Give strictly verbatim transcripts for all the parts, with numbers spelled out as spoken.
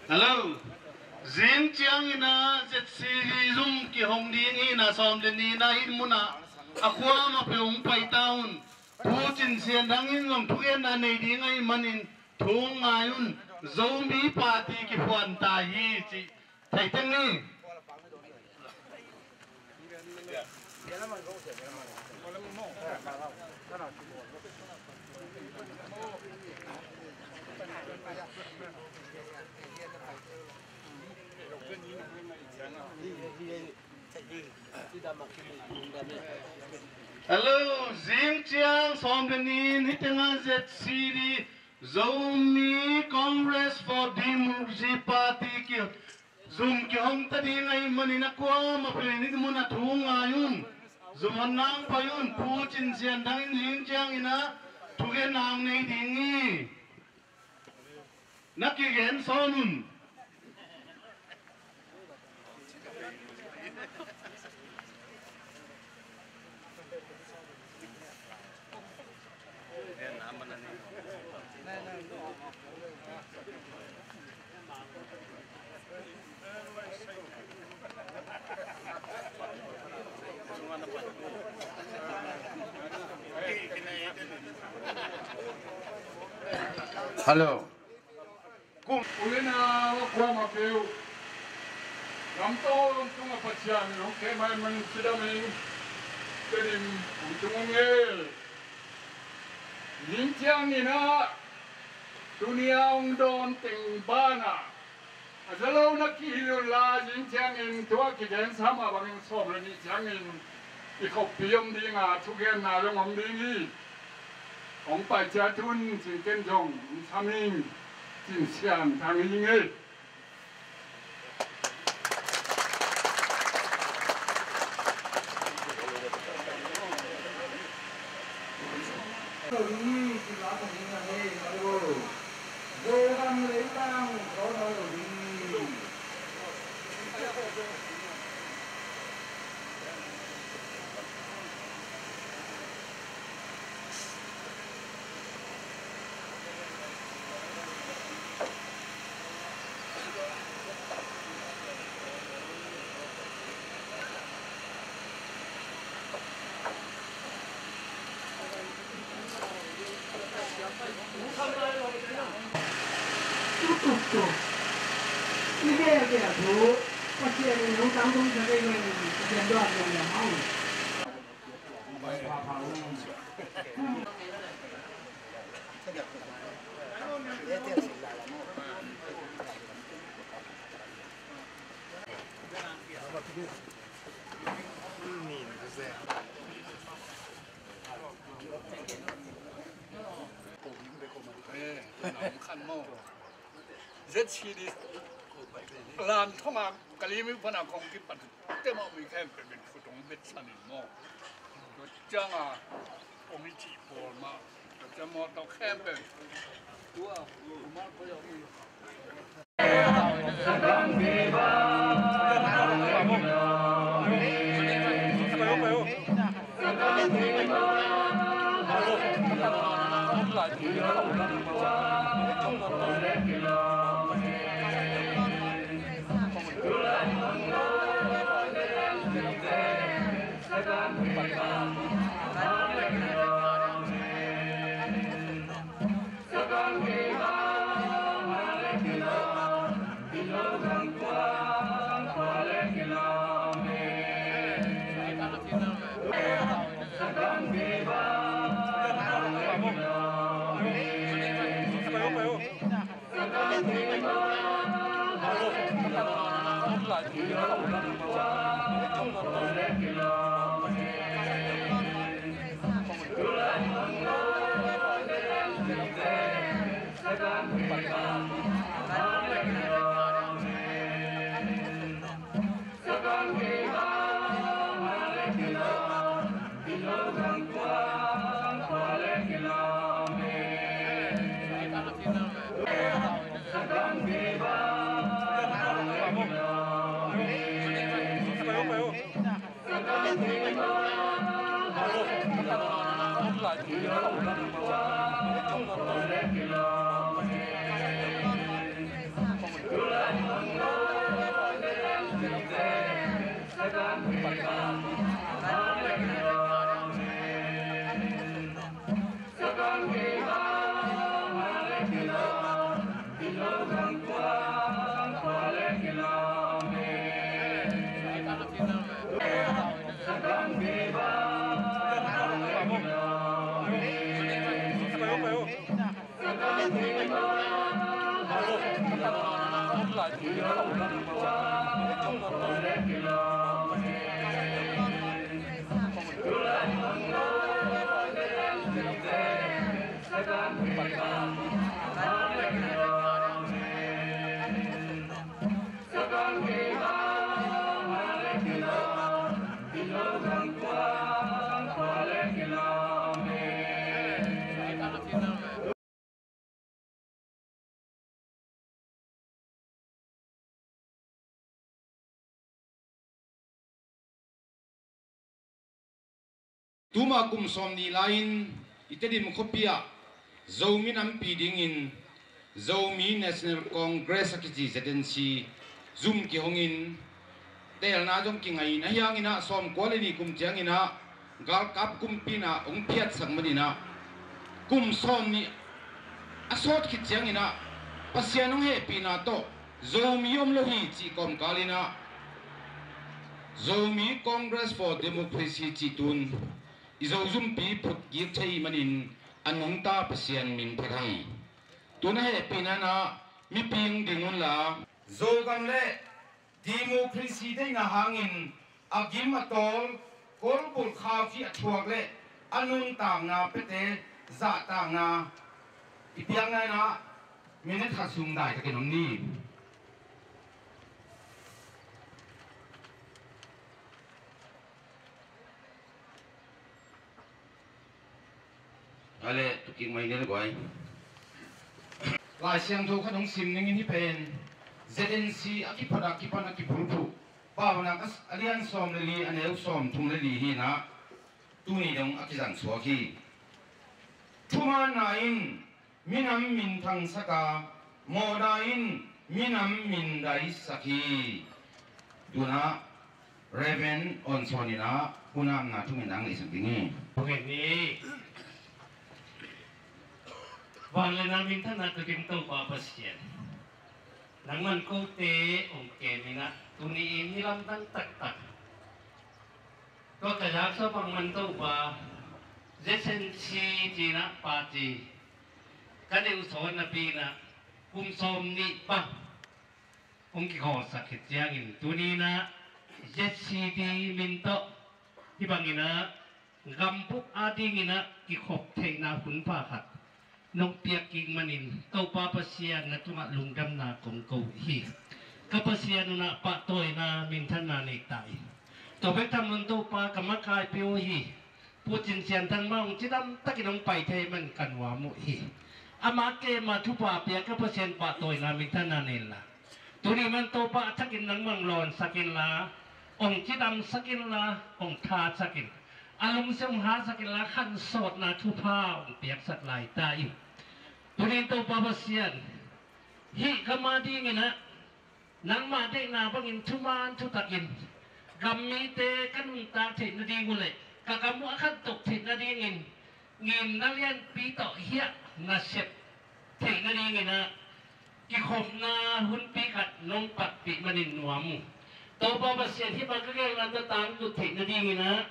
Hello. Zing ciangin a Z C D zum kihong ding in a, sawm le nih na hih munah a kuamah peuh hong pai ta un. Pu Cin Sian Thang in zong thugenna nei ding ahih manin thu hong ngai un. Zomi party kiphuan ta hi cih thei teng ni. Hello, zing ciang sawm le nih in hih tengah Z C D, Zomi Congress for Democracy Party ki zum kihong ta ding ahih manin a kuamah peuh in hih munah thu ngai un. Zum honna hong pai un. Pu Cin Sian Thang in zing ciangin a thugenna hong nei ding hi. Na kigen sawn un. Hello. Kum ule na wa kuamah peuh lamto lamtungah Pasian in hong khe mai man cidam in kenim hong tung hong e. Ning ciangin ah tuni a hong dawn teng banah a za lo na kihilh unla, zing ciangin tua kigensa mah bangin sawm le nih ciangin i khoppi om dinga thugenna zong om ding hi. Hong pai ciat un cin ken zong hong sam ing, Cin Sian Thang hi ing ei. Tutup tuk. I gelgel thu Pasian in hong tangtung sak ei, Pasian dawh a dong lam hang. Lam thonga Kalim i pana kong kipan tema mi khem pe min khutung bet sanin mo. Tua cianga kong i ci pawl ma. Tua ciang mo tau khem pe. Tua umal ko ya. Tuma kum sawm nih lai-in i Tedim khuapi ah Zomi nampi dingin Zomi National Congress a kici Z N C zum kihongin, teelna zong kingai in, ahi hanginah sawmkua le nih kum cianginah galkap kumpi inah hong phiatsak maninah kum sawm nih a sawt khit cianginah Pasian hong hehpihna tawh Zomi om lo hi cih kawmkal inah Zomi Congress for Democracy cih tun i Zo zumpi phut gik thei manin a nungta Pasian min phat hang. Tun a hehpihna inah mipi hong ding unla, Zogam le democracy deihna hangin a gim a tawl, kolbulh khaufi a thuak le a nuntakna piate zahtakna i piakna inah minute khat sung daitakin om ni. Ale, tukik mai ni le guai. Lai Siangtho khat hong sim ning in, hih pen Z N C a kiphot a kipan a kibulphuh Paunak a lian sawm le li, a neu sawm thum le li hi-in ah, tuni dong a kizang suak hi. Thumanna in minam minthangsak a, mawhna in minam mindaisak hi. Tu-in ah Reverend Awn Sawn in ah hunamna thum in ah hong neisak ding hi. Hong en ni. Van le nam minthanna tu ding Topa Pasian, nangman kote hong kem in ah, tuni in hih lamdang taktak, tua ka zaksa bangman Topa, Z N C ci-in ah party ka neih uh sawn napi-in ah, kum sawm nih bang hong kikhawlsak khit ciangin, tuni-in ah Z C D min tawh hih bangin ah gambup adingin ah kikhop theihna hun pha khat nong piak kik manin, Topa Pasian, na tungah lungdamna kong ko hi. Ka Pasian, nunah pahtawina minthanna nei ta in. Tua bek tham loin Topa, ka makaipi uh hi Pu Cin Sian Thang mah hong cidam takin hong pai thei man ka nuam uh hi. Amah keima thupha pia ka Pasian, pahtawina minthanna nei inla, tuni man Topa a thakin nangmah hong lawnsak inla, hong cidamsak inla, hong thasak in. A lungsim hong hasak inla, khansawtna thupha hong piaksak lai ta in. Tuni in Topa Pasian, hih gam adingin ah nangmah deihna bangin thuman thutakin gammite ka nuntak theih nading uh le ka gam uh a khantoh theih nadingin ngimna lianpi tawh hiah na sep theih nadingin ah kikhopna hunpi khat nong patpih manin nuam uh. Topa Pasian, hih bang ka gelna na tanglut theih nadingin ah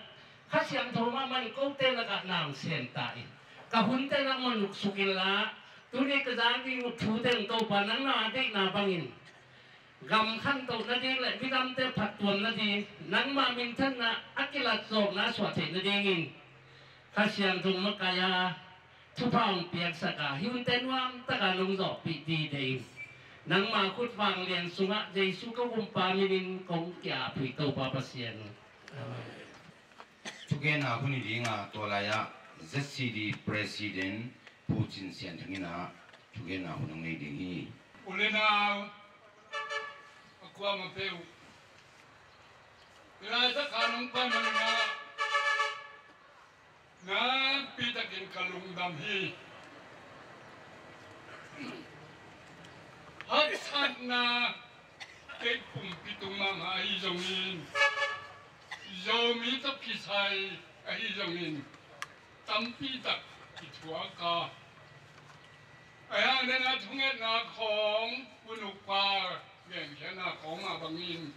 Kha Siangtho mahmah in kote lakah na hong sem ta in. Ka hunte nangmah nuksuk inla, tuni ka zak ding uh thute in Topa, nangmah deihna bangin gam khantoh nading le midangte phattuam nading, nangmah minthanna a kilat zawkna suah theih nadingin Kha Siangtho makaih a thupha hong piaksak a, hih hunte nuamtak a nong zawhpih ding deih in. Nangmah khut vanglian sungah Jesu ka Gumpa minin kong ki-aphuh hi, Topa Pasian. Amen. Thugenna hun hi ding a, tua lai-ah Z C D President Pu Cin Sian Thang in ah thugenna hun hong nei ding hi. U le nau a kuamah peuh, hih laitak kha nong pai manin ah nakpi takin ka lungdam hi. Haksatna kei pumpi tung mahmah ahi zongin, Zomi tawh kisai ahi zongin, tampi tak kithuak a, a hang dena thungetna khawng, unukpa genkhiatna khawng mah bangin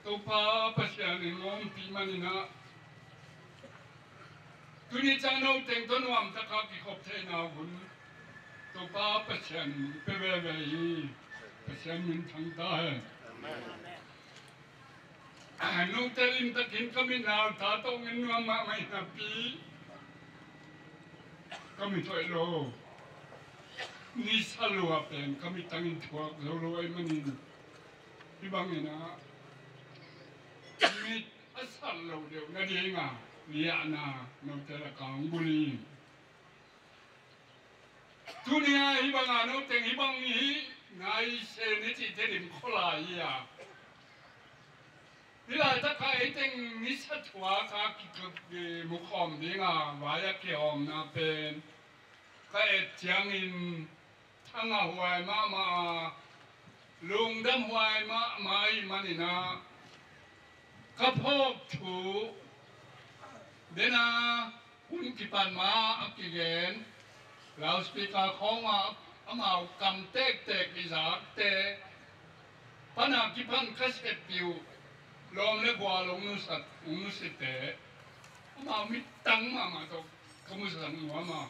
Topa Pasian in hong ompih manin ah, tuni ciang no teng tawh nuamtak a kikhop theihna hun Topa Pasian in hong pia veve hi. Pasian min thang ta hen. Amen. Note lim takin ka mit na ta tawh ngen nuam mahmah hi napi, ka mit hoih lo. Nisa lua pen ka mittangin thuak zo lo ahih manin, hih bangin ah mit a sat loh deuh nadinga liahna note lakah hong bul hi. Tuni-a hih banga noteng hih bang hi nai se ni cihte dim kholai hi a, hih laitak kha eiteng nisa thuak a kimukhawm dinga vai a kihawmna pen ka et ciangin thangah huai mahmah a, lungdam huai mahmah ahih manin ah, ka phawk thu dena hun kipan ma a kigen, loudspeaker khawngah amau kam tektek i zakte, pana kipan ka seppih uh lawm le gual hong nusak, hong nusitte, amau mittang mahmah tawh ka musak nuam a,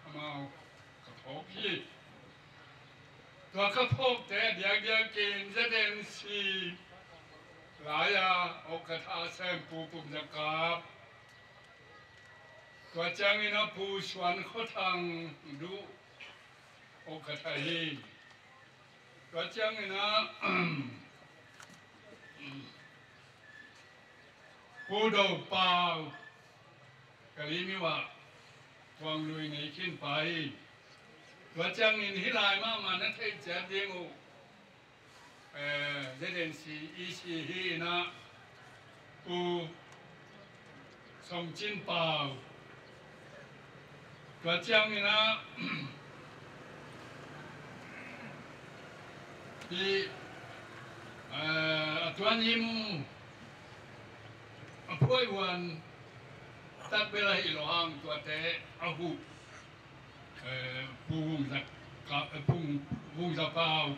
amau ka phawk hi. Tua ka phawkte a diakdiakin Z N C lai-a awkatha a sem Pu Pum Za Kap, tua ciangin a Pu Suan Khua Thang Duh awkatha hi. Tua ciangin a Pu Do Pau, ka lim uh ah Khuang lui nei khin pah hi. Tua ciangin hih lai mahmah na theih ciat ding uh, eh, Z N C E C hi in ah, Pu Song Cin Pau. Tua ciangin ah, hih, eh, a tuan him a phuai huan tak bel ahi lo hang tuate a huh, eh, Pu Vung Za Ka-, eh, Pu Vung Za Pau.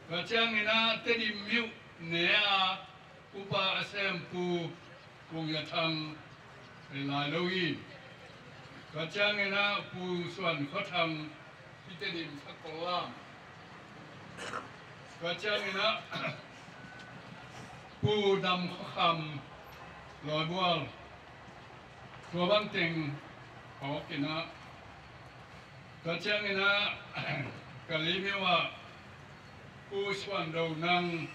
Tua ciangin ah Tedim Myone a upa a sem Pu Vung Za Thang, eh, lai lo hi. Tua ciangin ah Pu Suan Khua Thang, hih Tedim Sakol lam. Tua ciangin ah Pu Dam Khua Kham, Lawibual. Tua bang teng phawk in ah, tua ciangin ah Kalaymyo ah Pu Suan Do Nang,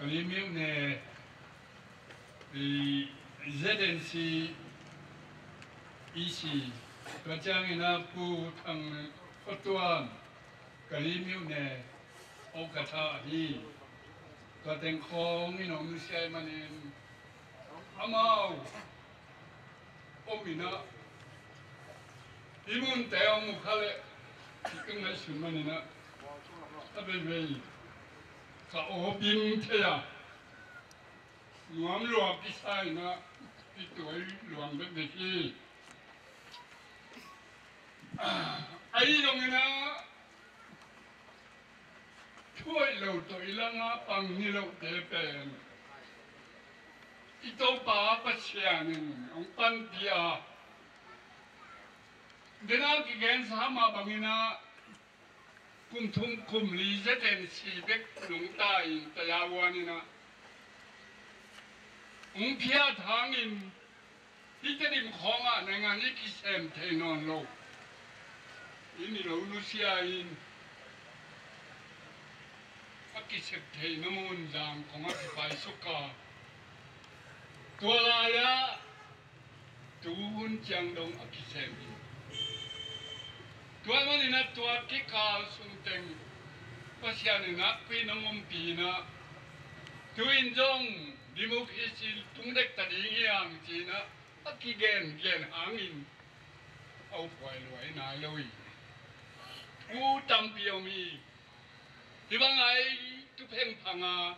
Kalaymyo ne, i, Z N C E C. Tua ciangin ah Pu Thang Khua Tuan, Kalaymyo ne, Okatha hi. Tua teng khawng in hong nusia ahih manin amau om in ah, hih munte hong mu kha leh, i ka ngaihsun manin ah, a veivei ka aw bing thei a, nuam lua kisa in ah, i tuai luang bekbek hi. Ahi zongin ah, thu hoih lo tawh i langah pang hi lohte pen i Topa Pasian in hong panpih a, den a kigensa mah bangin ah, kum thum kum li Z N C bek nungta in Tayawan in ah, hong phiat hangin, hih Tedim khawngah naingan i kisem thei nawn lo. I ni lo nusia in a kisep theihna mun Zangkong ah kipaisuk a, tua lai-ah tu hun ciang dong a kisem hi. Tua manin ah tua kikal sung teng Pasian in nakpi in hong ompih in ah, tu-in zong democracy tung dek ta ding hi hang ci-in ah a kigengen hangin a uphuai lua hi nai lo hi. Thu tampi om hi. Hih bang a i thupheng phang a,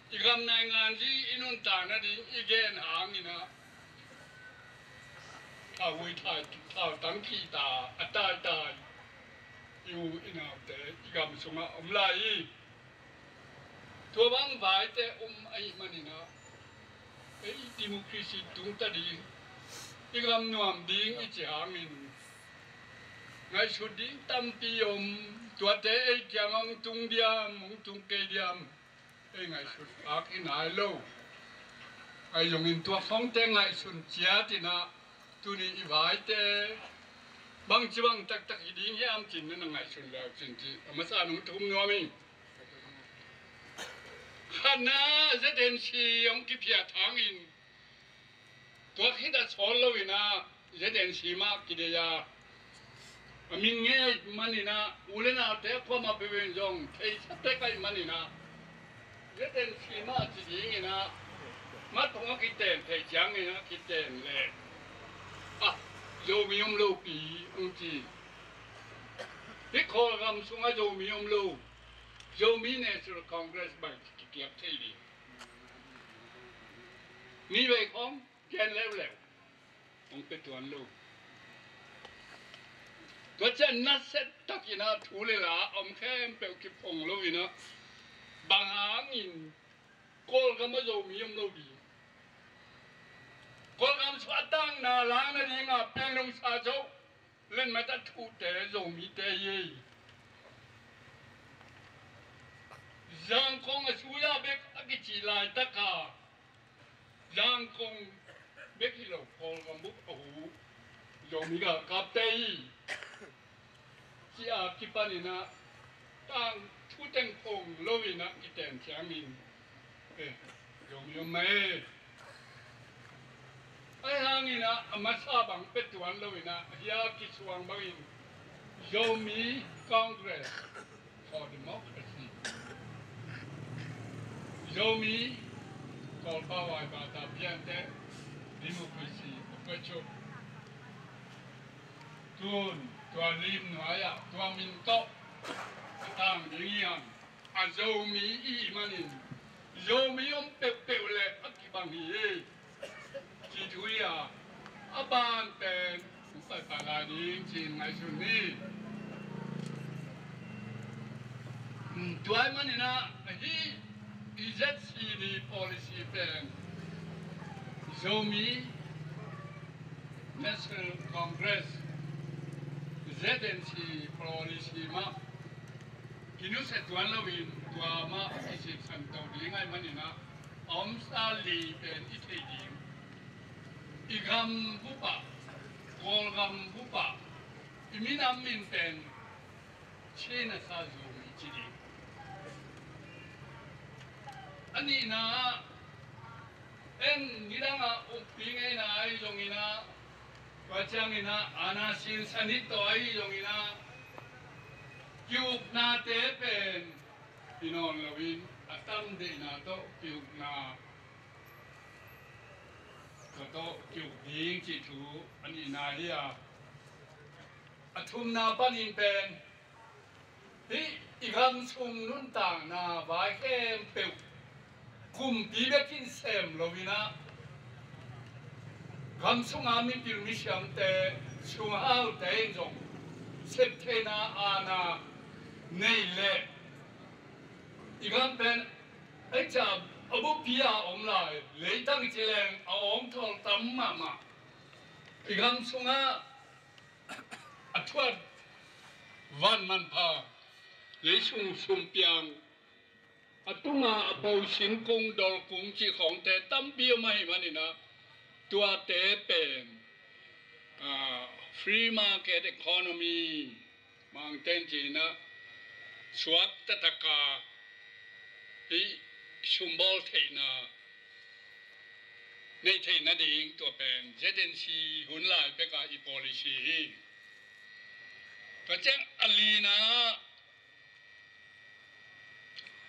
i gam naingan zi i nuntak nading i gen hangin ah, thau hui thai, thau tang kihta a taitai i u i naute i gam sungah om lai hi. Tua bang vaite om ahih manin ah, ei democracy tungta ding, i gam nuam ding i cih hangin ngaihsut ding tampi om. Tuate ei kiangah hong tung diam, hong tung kei diam, ei ngaihsut khak hi nai lo. Ahi zongin tua khawngte ngaihsun ciat in ah, tuni i vaite bangci bang taktak hi ding hiam ci-in na ngaihsun le uh cin ci a masa nong thum nuam hi. Khatna, Z N C hong kiphiat hangin, tua khit a sawt lo in ah Z N C mah kideih a, a min ngei manin ah u le naute kuamah peuh in zong theisa tek ahih manin ah, Z N C mah ci ding in ah, mat hong a kiten theih ciangin ah kiten leh, ah, Zomi om lopi hong ci. Hih Kawlgam sungah Zomi om lo, Zomi National Congress bang ci kikiap thei ding. Ni vei khawng gen leuleu, hong pia tuan lo. Tua ciang nasia takin ah thu le la a om khempeuh kiphong lo in ah, bang hangin Kawlgam ah Zomi om lo ding? Kawlgam sung a tangna la nading a Panglong sa zo, Lianmat a thute Zomite hi. Zangkong a suya bek a kicih laitak a, Zangkong bek hi lo, Kawlgam bek a hu Zomi galkapte hi, ci a kipan in ah, tangthu teng phong lo in ah kiten ciangin, eh, Zomi om mah e. Ahi hangin ah a masa bang pia tuan lo in ah, hia kisuang bangin Zomi Congress for Democracy, Zomi Kawlpau Vai Bata Piante Democracy Opposition, tun tua lim nuai-ah tua min tawh a tang ding hi hang. A Zomi i hih manin Zomi om peuhpeuh le a kibang hi hi. Ci thu hi a, a ban pen hong paipah lai ding ci-in ngaihsun ni. Tua ahih manin ah, hih i Z C D policy pen Zomi National Congress, Z N C policy mah kinusia tuan loin tua mah i sitsan to ding ahih manin ah, a omsa li pen i thei ding. I gam bup ah, Kawlgam bup ah, i minam min pen Chin a sa Zomi ci ding. A nihna ah, en nidang ah ukpi ngeina ahi zongin ah, tua ciangin ah aana sinsan hi tawh ahi zongin ah, ki-uknate pen hi nawn loin a tamdeihna tawh ki-ukna, tua tawh ki-uk ding cih thu a nihna hi a, a thumna panin pen hih i gam sung nuntakna vai khempeuh kumpi bekin sem loin ah, gam sunga mipil misiamte, sunghaute in zong sep theihna aana nei leh, i gam pen ei ca a bupi a om lai, leitang i ci leng a awngthawl tam mahmah. I gam sungah a thuat van manpha, leisung sumpiang, a tunga a bo singkung, dolkung cih khawngte tampi om ahih manin ah, tuate pen, ah, free market economy, Mangten cihna, suak taktak a hih sumbawl theihna nei theih nading tua pen Z N C hun lai pek a i policy hi. Tua ciang a lina,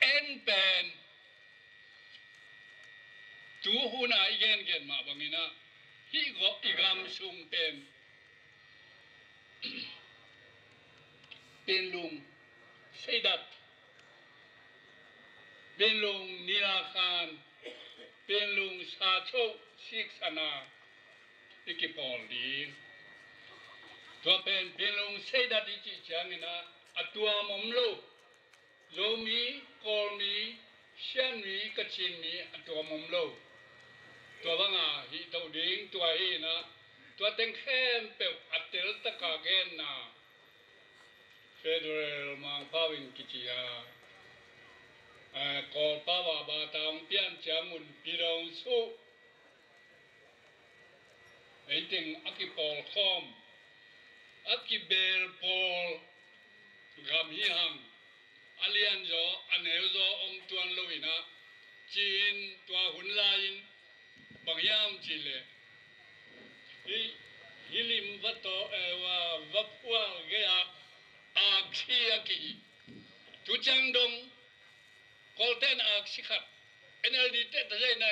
en pen tu hun a i gengen mah bangin ah, hih gawh i gam sung pen Pinlung Seidat, Pinlung Nilakhan, Pinlung Sacho siksan a i kipawl ding. Tua pen Pinlung Seidat i cih ciangin ah, a tuam om lo. Zomi, Kawlmi, Shanmi, Kachinmi a tuam om lo. Tua banga hih to ding tua hi in ah, tua teng khempeuh a teltak a genna Federal Mangpau in kici a, eh, Kawlpau a bata hong pian ciangun pidong suh. Ei teng a kipawlkhawm, a kibelpawl gam hi hang. A lianzaw, a neuzaw om tuan lo in ah, ci-in tua hun lai-in bang hiam cih leh, hih, hih lim va taw, eh, va, va phual gei-ah aksi a kihi. Tu ciang dong Kawlte'n aksi khat, N L D te ta zai na